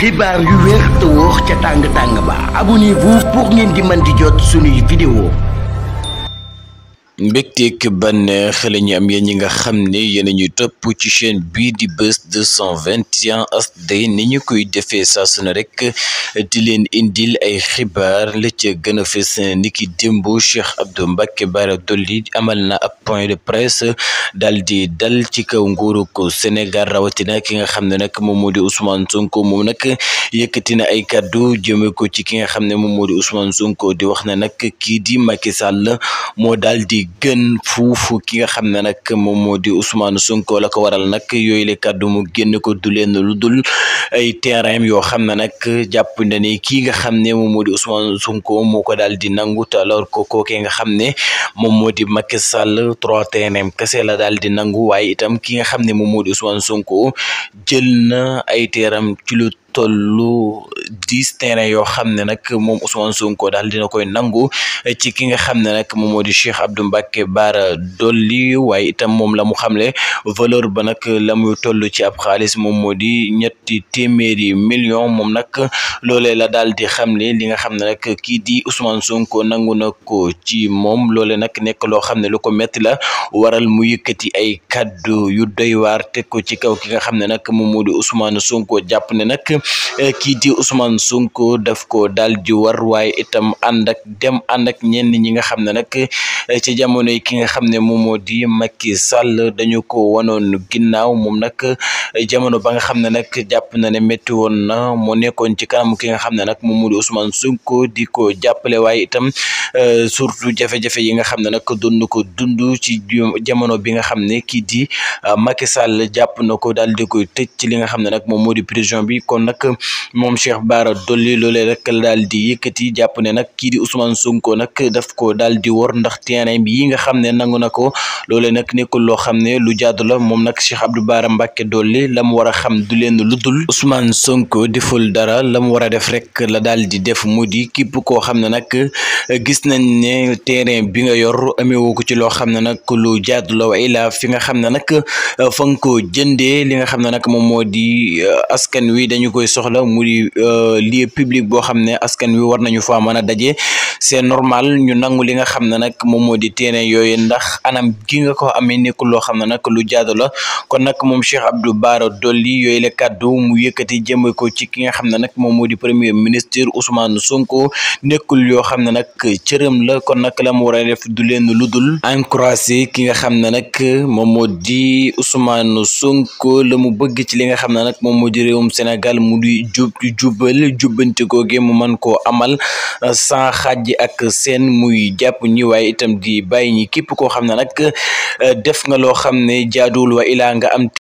xibaar yu wér te wóor ca tàng ba abonnez-vous pour ngeen di mën di jot suñuy vidéo. mbégteek bànneex la ñu am yéen ñi nga xam ne yéen a ñuy topp ci chaîne bii di Buzz 221 HD ni ñu koy defee saa su ne rek di leen indil ay xibaar la ca gën a fës niki démb Cheikh Abdou Mbacké Bara Dolly amal na ab point de presse dal ci kaw nguuru ko Sénégal rawatina ki nga xam ne nag moom moo di Ousmane Sonko moom nag yëkkati na ay kaddu jëme ko ci ki nga xam ne moom moo di Ousmane Sonko di wax ne nag kii di Macky Sall moo daal di gën fuufu ki nga xam ne nag moom moo di Ousmane Sonko la ko waral nag yooyu le kàddu mu génn ko du leen lu dul ay terrain yoo xam ne nag jàpp na ne kii nga xam ne moom moo di Ousmane Sonko moo ko daal di nangu te alors que kookee nga xam ne moom moo di Macky Sall 3 terrain kese la daal di nangu waaye itam ki nga xam ne moom moo di Ousmane Sonko jël na ay terrain ci lu tollu 10 terrain yoo xam ne nag moom Ousmane Sonko daal dina koy nangu ci ki nga xam ne nag moom moo di Cheikh Abdou Mbacké Bara Dolly waaye itam moom la mu xamle valeur ba nag la muy toll ci ab xaalis moom moo di ñetti téeméeri million moom nag loolee la daal di xamle li nga xam ne nag kii di Ousmane Sonko nangu na ko ci moom loole nag nekk loo xam ne lu ko metti la waral mu yëkkati ay kaddu yu doy waar teg ko ci kaw ki nga xam ne nag moom moo di Ousmane Sonko jàpp ne nag kii di Ousmane Sonko daf ko daal di war waaye itam ànd ak ñenn ñi nga xam ne nag ci jamono yi ki nga xam ne moom moo di Macky Sall dañu ko wanoon ginnaaw moom nag jamono ba nga xam ne nag jàpp na ne métti woon na moo nekkoon ci kanam ki nga xam ne nag moom moo di Ousmane Sonko di ko jàppale waaye itam surtout jafe-jafe yi nga xam ne nag doon na ko dund ci jamono bi nga xam ne kii di Macky Sall jàpp na ko daal di koy tëj ci li nga xam ne nag moom moo di prison bi kon nag moom Cheikh Bara Dolly loolee rek la daal di yëkkati jàpp ne nag kii di Ousmane Sonko nag daf ko daal di wor ndax terrain bi yi nga xam ne nangu na ko loolee nag nekkul loo xam ne lu jaadu la moom nag Cheikh Abdou Bara Mbacké Dolly la mu war a xam du leen lu dul Ousmane Sonko deful dara la mu war a def rek la daal di def mu di képp koo xam ne nag gis nañ ne terrain bi nga yor ameewoo ko ci loo xam ne nag lu jaadu la waaye la fi nga xam ne nag fa nga ko jëndee li nga xam ne nag moom moo di askan wi dañu koy soxla mu di lieu public boo xam ne askan wi war nañu fa mën a daje c'est normal ñu nangu li nga xam ne nag moom moo di terrain yooyu ndax anam gi nga ko amee nekkul loo xam ne nag lu jaadu la kon nag moom Cheikh Abdou Bara Dolly yooyu la kàddu mu yëkkati jëme ko ci ki nga xam ne nag moom moo di premier ministre Ousmane Sonko nekkul yoo xam ne nag cërëm la kon nag la mu war a def du leen lu dul encouragé ki nga xam ne nag moom moo di Ousmane Sonko la mu bëgg ci li nga xam ne nag moom moo di réewum Sénégal mu di jubbanti googe mu mën koo amal sans xàjj ak seen muy jàpp ñi waaye itam di bàyyi ñi képp koo xam ne nag def nga loo xam ne jaaduwul wa ilaa nga am